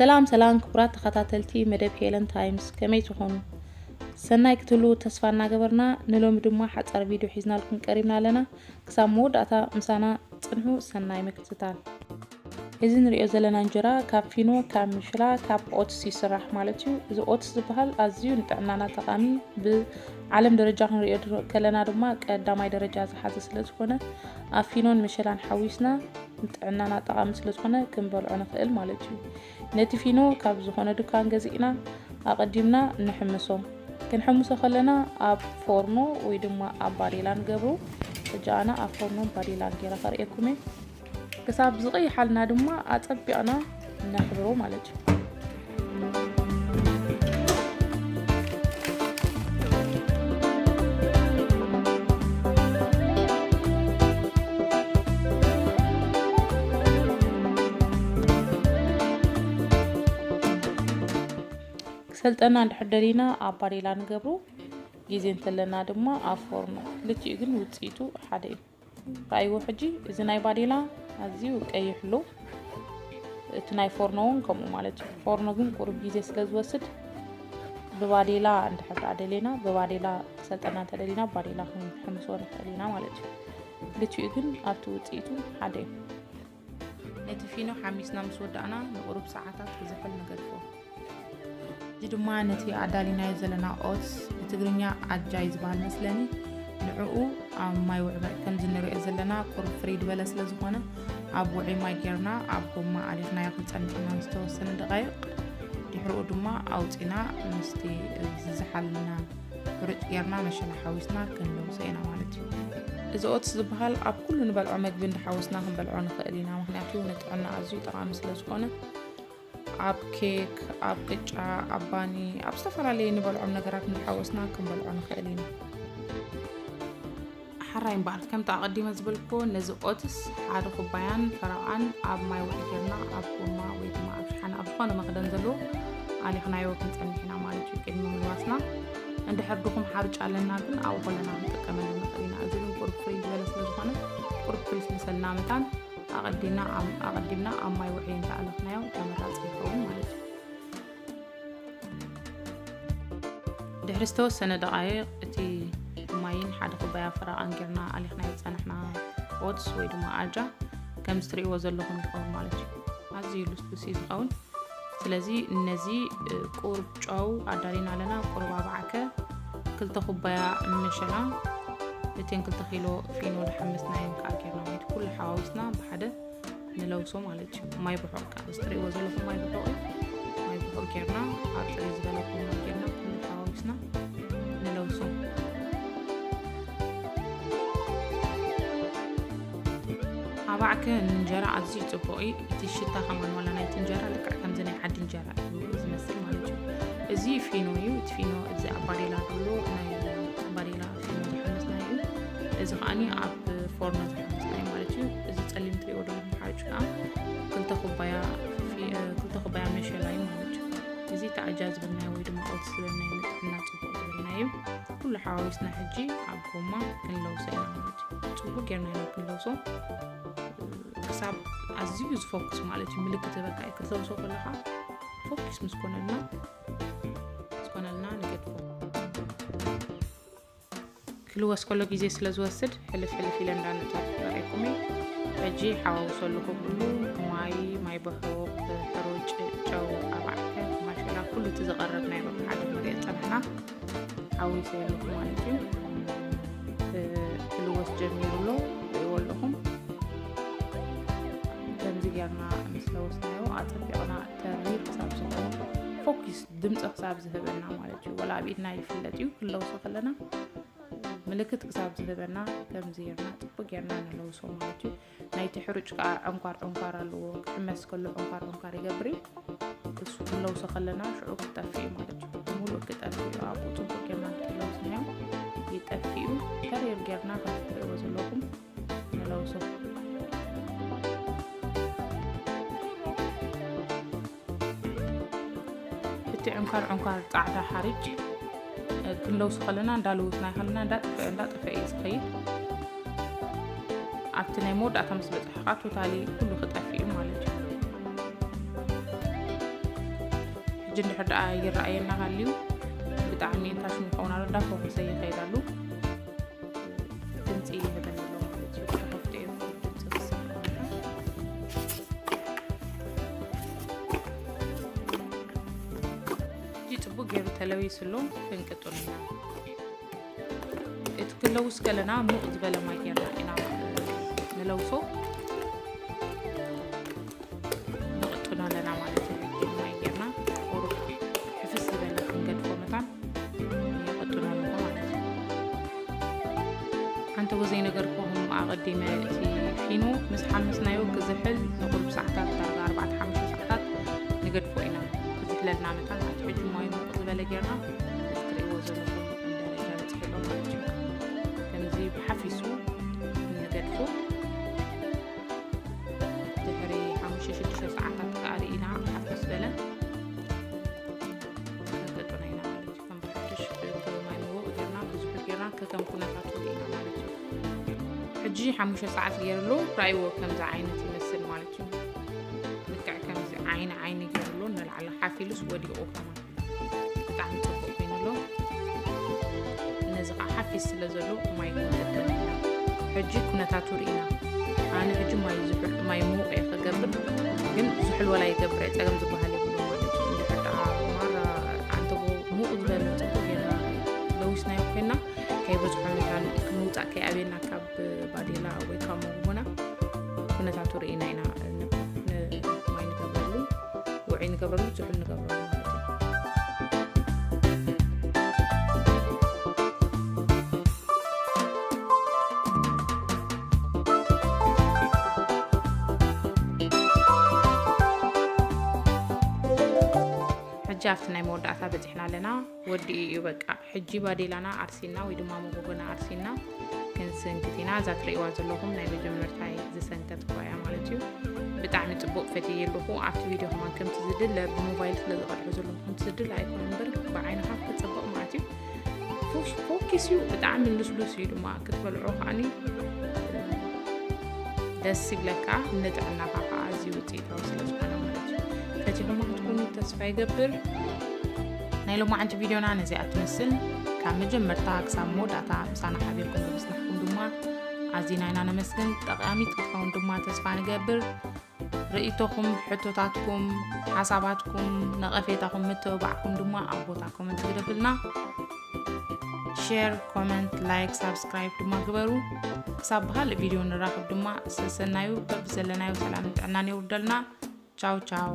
ሰላም ሰላም ክቡራት ተኸታተልቲ መደብ ሄለን ታይምስ፣ ከመይ ትኾኑ? ሰናይ ክትህልዉ ተስፋ እናገበርና፣ ንሎሚ ድማ ሓጻር ቪድዮ ሒዝናልኩም ቀሪብና ኣለና። ክሳብ መወዳእታ ምሳና ጽንሑ። ሰናይ ምክትታል። እዚ ንሪኦ ዘለና እንጀራ ካብ ፊኖ፣ ካብ ምሽላ፣ ካብ ኦትስ ይስራሕ ማለት እዩ። እዚ ኦትስ ዝበሃል ኣዝዩ ንጥዕናና ጠቓሚ፣ ብዓለም ደረጃ ክንሪኦ ድሮ-፣ ከለና ድማ ቀዳማይ ደረጃ ዝሓዘ ስለ ዝኾነ፣ ኣብ ፊኖን ምሸላን ሓዊስና ንጥዕናና ጠቓሚ ስለ ዝኾነ ክንበልዖ ንኽእል ማለት እዩ። ነቲ ፊኖ ካብ ዝኾነ ድኳን ገዚእና ኣቐዲምና ንሕምሶ። ክንሕምሶ ከለና ኣብ ፎርኖ ወይ ድማ ኣብ ባዴላ ንገብሮ። ሕጂ ኣነ ኣብ ፎርኖን ባዴላን ገይረ ከርእየኩም እየ። ክሳብ ዝቐይሓልና ድማ ኣጸቢቕና ነሕብሮ ማለት እዩ። ክሰልጠና እንድሕር ደሊና ኣብ ባዴላ ንገብሮ፣ ግዜ እንተለና ድማ ኣብ ፎርኖ። ክልቲኡ ግን ውጽኢቱ ሓደ እዩ። ረኣይዎ ሕጂ፣ እዚ ናይ ባዴላ ኣዝዩ ቀይሕ ኣሎ፣ እቲ ናይ ፎርኖ እውን ከምኡ ማለት እዩ። ፎርኖ ግን ቁሩብ ግዜ ስለ ዝወስድ፣ ብባዴላ እንድሕር ደኣ ደሌና፣ ብባዴላ ክሰልጠና እንተደሊና፣ ባዴላ ክንሕምሶ ንኽእል ኢና ማለት እዩ። ክልቲኡ ግን ኣብቲ ውጽኢቱ ሓደ እዩ። ነቲ ፊኖ ሓሚስና ምስ ወዳእና፣ ንቁሩብ ሰዓታት ክዝሕል ንገድፎ። እዚ ድማ ነቲ ኣዳሊናዮ ዘለና ኦትስ፣ ብትግርኛ ኣጃ እዩ ዝበሃል መስለኒ፣ ንዕኡ ኣብ ማይ ውዕበ፣ ከምዚ ንሪኦ ዘለና ቁሩብ ፍርይ ዝበለ ስለ ዝኾነ፣ ኣብ ውዑይ ማይ ጌርና ኣብ ጎማ ኣሊኽናዮ ክንጸንሕ ኢና ዝተወሰነ ደቓይቕ። ድሕሪኡ ድማ ኣውጺና ምስቲ ዝዝሓልና ሕሩጭ ጌርና መሸላ ሓዊስና ክንለውሶ ኢና ማለት እዩ። እዚ ኦትስ ዝበሃል ኣብ ኩሉ ንበልዖ መግቢ እንዳሓወስና ክንበልዖ ንኽእል ኢና፣ ምኽንያቱ ንጥዕና ኣዝዩ ጠቓሚ ስለ ዝኾነ። ኣብ ኬክ፣ ኣብ ቅጫ፣ ኣብ ባኒ፣ ኣብ ዝተፈላለዩ ንበልዖም ነገራት እንዳሓወስና ክንበልዖ ንኽእል ኢና። ሓራይ እምበኣር፣ ከምቲ ኣቐዲመ ዝበልኩዎ፣ ነዚ ኦትስ ሓደ ኩባያን ፈረቓን ኣብ ማይ ውዑይ ጌርና ኣብ ጎማ ወይ ድማ ኣብ ሸሓነ ኣብ ዝኾነ መኽደን ዘለዎ ኣሊኽናዮ ክንጸንሕ ኢና ማለት እዩ። ቅድሚ ምልዋስና እንድሕር ድኹም ሓርጭ ኣለና ግን ኣብኡ ከለና ክንጥቀመሉ ንኽእል ኢና። እዚ ግን ቁሩብ ፍርይ ዝበለ ስለ ዝኾነ ቁሩብ ክልስልሰልና መታን ኣቐዲምና ኣብ፣ ኣቐዲምና ኣብ ማይ ውዑይ እንተኣለኽናዮ ተመራጺ ይኸውን ማለት እዩ። ድሕሪ ዝተወሰነ ደቓይቕ እቲ ማይን ሓደ ኩባያ ፈረቓን ጌርና ኣሊኽናዮ ዝጸናሕና ኦትስ ወይ ድማ ኣጃ ከምዚ ትርእይዎ ዘለኹም ይኸውን ማለት እዩ። ኣዝዩ ልስሉስ እዩ ዝኸውን። ስለዚ ነዚ፣ እ፣ ቁሩብ ጨው ኣዳሊና ኣለና። ቁሩብ ኣባዕከ፣ ክልተ ኩባያ መሸላ፣ እተን ክልተ ኪሎ ፊኖ ዝሓመስናየን ከኣ ጌርና ማለት ኩሉ ሓዋዊስና ብሓደ ንለውሶ ማለት እዩ። ማይ ብሑቕ ከኣ፣ እዚ ትርእይዎ ዘለኹም ማይ ብሑቕ እዩ። ማይ ብሑቕ ጌርና፣ ኣብ ጽርይ ዝበለ ኩሉ ጌርና፣ ኩሉ ሓዋዊስና ንለውሶ። ኣባዕከ ንእንጀራ ኣዝዩ ጽቡቕ እዩ። እቲ ሽታ ከማን ዋላ ናይቲ እንጀራ ልክዕ ከምዚ ናይ ዓዲ እንጀራ እዩ ዝመስል ማለት እዩ። እዚ ፊኖ እዩ። እቲ ፊኖ እዚ ኣብ ባዴላ ዘሎ ናይ ባዴላ ፊኖ ዝሓመስናዮ እዩ። እዚ ከኣኒ ኣብ ፎርኖ ዝሓመስናዮ ማለት እዩ። እዚ ጸሊም ትርእይዎ ዘለኹም ሓርጭ ከኣ ክልተ ኩባያ ፊ-፣ እ፣ ክልተ ኩባያ መሸላ እዩ ማለት እዩ። እዚ እቲ ኣጃ ዝበልናዮ ወይ ድማ ኦትስ ዝበልናዮ ንጥዕና ጽቡቕ ዝበልናዮ እዩ። ኩሉ ሓዋዊስና ሕጂ ኣብ ጎማ ክንለውሶ ኢና ማለት እዩ። ጽቡቕ ጌርና ኢና ክንለውሶ። ክሳብ ኣዝዩ ዝፎክስ ማለት እዩ። ምልክት ህበካ እዩ ክትለውሶ ከለኻ ፎክስ ምስ ኮነልና፣ ምስ ኮነልና ንገድፎ። ክልወስ ከሎ ግዜ ስለ ዝወስድ ሕልፍ ሕልፍ ኢለ እንዳነጠርኩ ከርእየኩም እየ። ሕጂ ሓዋውሶ ኣለኹ ኩሉ ማይ፣ ማይ ብሑቕ፣ ሕሩጭ፣ ጨው፣ ኣባዕከ፣ ማሸላ፣ ኩሉ እቲ ዝቐረብናዮ በብሓደ ንሪኦ ዝጸናሕና ሓዊሰ ኣለኹ ማለት እዩ። እ፣ ክልወስ ጀሚሩ ኣሎ፣ ርእይዎ ኣለኹም። ከምዚ ጌርና ምስ ለወስናዮ ኣጸቢቕና ተሪር ክሳብ ዝኾነ ፎኪስ ድምፂ ክሳብ ዝህበና ማለት እዩ። ወላ ኣብ ኢድና ይፍለጥ እዩ፣ ክንለውሶ ከለና ምልክት ክሳብ ዝህበና ከምዚ ጌርና ጽቡቅ ጌርና ንለውሶ ማለት እዩ። ናይቲ ሕሩጭ ከኣ ዕንኳር ዕንኳር ኣለዎ፣ ክሕመስ ከሎ ዕንኳር ዕንኳር ይገብር እዩ። እሱ ክንለውሶ ከለና ሽዑ ክጠፍእ እዩ ማለት እዩ። ሙሉእ ክጠፍእ እዩ። ኣብኡ ጽቡቅ ጌርና እንተለውስናዮ ይጠፍእ እዩ። ተሪር ጌርና ከም እትርእይዎ ዘለኹም ንለውሶ። እቲ ዕንኳር ዕንኳር ጻዕዳ ሓርጭ፣ እ፣ ክንለውሶ ከለና እንዳለወስናዮ ከለና እንዳጠፈአ እንዳጠፈአ እዩ ዝኸይድ። ኣብቲ ናይ መወዳእታ ምስ በጻሕኻ ቶታሊ ኩሉ ክጠፍእ እዩ ማለት እዩ። እንድሕር ደኣ ይረኣየና ሃልዩ ብጣዕሚ ኢንታሽን ይኸውን ኣሎ። ዳፎ ክሰይ ይኸይድ ኣሉ። ድምፂ ይህበኒ ኣሎ ማለት እዩ። ተኸፍተ እዩ ድምፂ ክስማዕ ከሎ። ሕጂ ፅቡቅ ገይሩ ተለዊሱ ኣሎ። ክንቅጥን ኢና። እቲ ክለውስ ከለና ሙቕ ዝበለ ማይ ጌርና ኢና ንለውሶ። ንቕጥኖ ኣለና ማለት እዩ። ማይ ጌርና ቁሩብ ሕፍስ ዝበለ ክንገድፎ መታን ንቕጥኖ ኣለኹ ማለት እዩ። ኣንተ ወዘይ ነገርኩኹም ኣቐዲመ፣ እቲ ፊኖ ምስ ሓመስናዮ ክዝሕል ንቁሩብ ሰዓታት፣ ዳርጋ ኣርባዕተ ሓሙሽተ ሰዓታት ንገድፎ ኢና። ክዝሕለልና መታን ኣብቲ ሕጂ ማይ ሙቕ ዝበለ ጌርና፣ እዚ ትርእይዎ ዘለኹም ደረጃ በጺሑ ኣሎ ማለት እዩ። ከምዚ ብሓፊሱ ንገድፎ። ድሕሪ ሓሙሽተ ሽዱሽተ ሰዓታት ከኣ ርኢና ሓፍ ምስ በለ ክንቅጥኖ ኢና ማለት እዩ። ከም ብሓድሽ እቲ ማይ ምውቕ ጌርና፣ ብዙሕ ጌርና፣ ከከም ኩነታቱ ርኢና ማለት እዩ። ሕጂ ሓሙሽተ ሰዓት ገይርሉ፣ ራእይዎ ከምዚ ዓይነት ይመስል ማለት እዩ። ልክዕ ከምዚ ዓይኒ ዓይኒ ገይርሉ፣ ንላዕሊ ሓፍ ኢሉስ ወዲቑ ከማን። ብጣዕሚ ጽቡቕ ኮይኑ ኣሎ። ነዚ ኸዓ ሓፊስ ስለ ዘሎ ማይ ክንጥቀም ኢና። ሕጂ ኩነታቱ ርኢና። ኣነ ሕጂ ማይ ዝሑል፣ ማይ ምዉቕ እየ ክገብር፣ ግን ዝሑል ወላ ይገብር እየ፣ ጸገም ዝበሃል የብሉን ማለት እዩ። እንድሕር ደኣ ማራ ኣንተቦ ምዉቕ ዝበለ ጽቡቕ ጌርና ለዊስናዮ ኮይና፣ ከይበዝሖ መታን ምውጻእ ከይኣብየና ካብ ባዴላ ወይ ካብ መጎጎና ኩነታቱ ርኢና ኢና ን-፣ ን-፣ ማይ ንገብረሉ፣ ውዑይ ንገብረሉ፣ ዝሑል ንገብረሉ ማለት እዩ። ሕጂ ኣብቲ ናይ መወዳእታ በጺሕና ኣለና። ወዲኡ እዩ በቃ። ሕጂ ባዴላና ኣርሲና ወይ ድማ መጎጎና ኣርሲና ክንስንክት ኢና። እዛ ትርእይዋ ዘለኹም ናይ መጀመርታይ ዝሰንከትኳ እያ ማለት እዩ። ብጣዕሚ ጽቡቕ ፈትየ ኣለኹ። ኣብቲ ቪድዮ ከማን ከምቲ ዝድለ ብሞባይል ስለ ዝቐድሖ ዘለኹ ከምቲ ዝድለ ኣይኮነ እምበር ብዓይንኻ ክጽብቕ ማለት እዩ። ፎሽ-፣ ፎኪስ እዩ። ብጣዕሚ ልስሉስ እዩ ድማ ክትበልዖ ከዓኒ ደስ ይብለካ። ንጥዕናኻ ከዓ ኣዝዩ ውፅኢታዊ ስለ ዝኾነ ማለት እዩ። ፈቲኹሞ ክትኮኑ ተስፋ ይገብር። ናይ ሎማዓንቲ ቪድዮና ነዚኣ ትመስል። ካብ መጀመርታ ክሳብ መወዳእታ ምሳና ሓቢርኩም ብምፅናሕኩም ድማ ኣዚና ኢና ነመስግን። ጠቃሚት ክትኸውን ድማ ተስፋ ንገብር። ርእይቶኹም፣ ሕቶታትኩም፣ ሓሳባትኩም፣ ነቐፌታኹም፣ ምትብባዕኩም ድማ ኣብ ቦታ ኮመንት ግደፉልና። ሼር፣ ኮመንት፣ ላይክ፣ ሳብስክራይብ ድማ ግበሩ። ክሳብ ብኻልእ ቪድዮ ንራኸብ ድማ ሰሰናዩ በብዘለናዮ ሰላምን ጥዕናን የውርደልና። ቻው ቻው።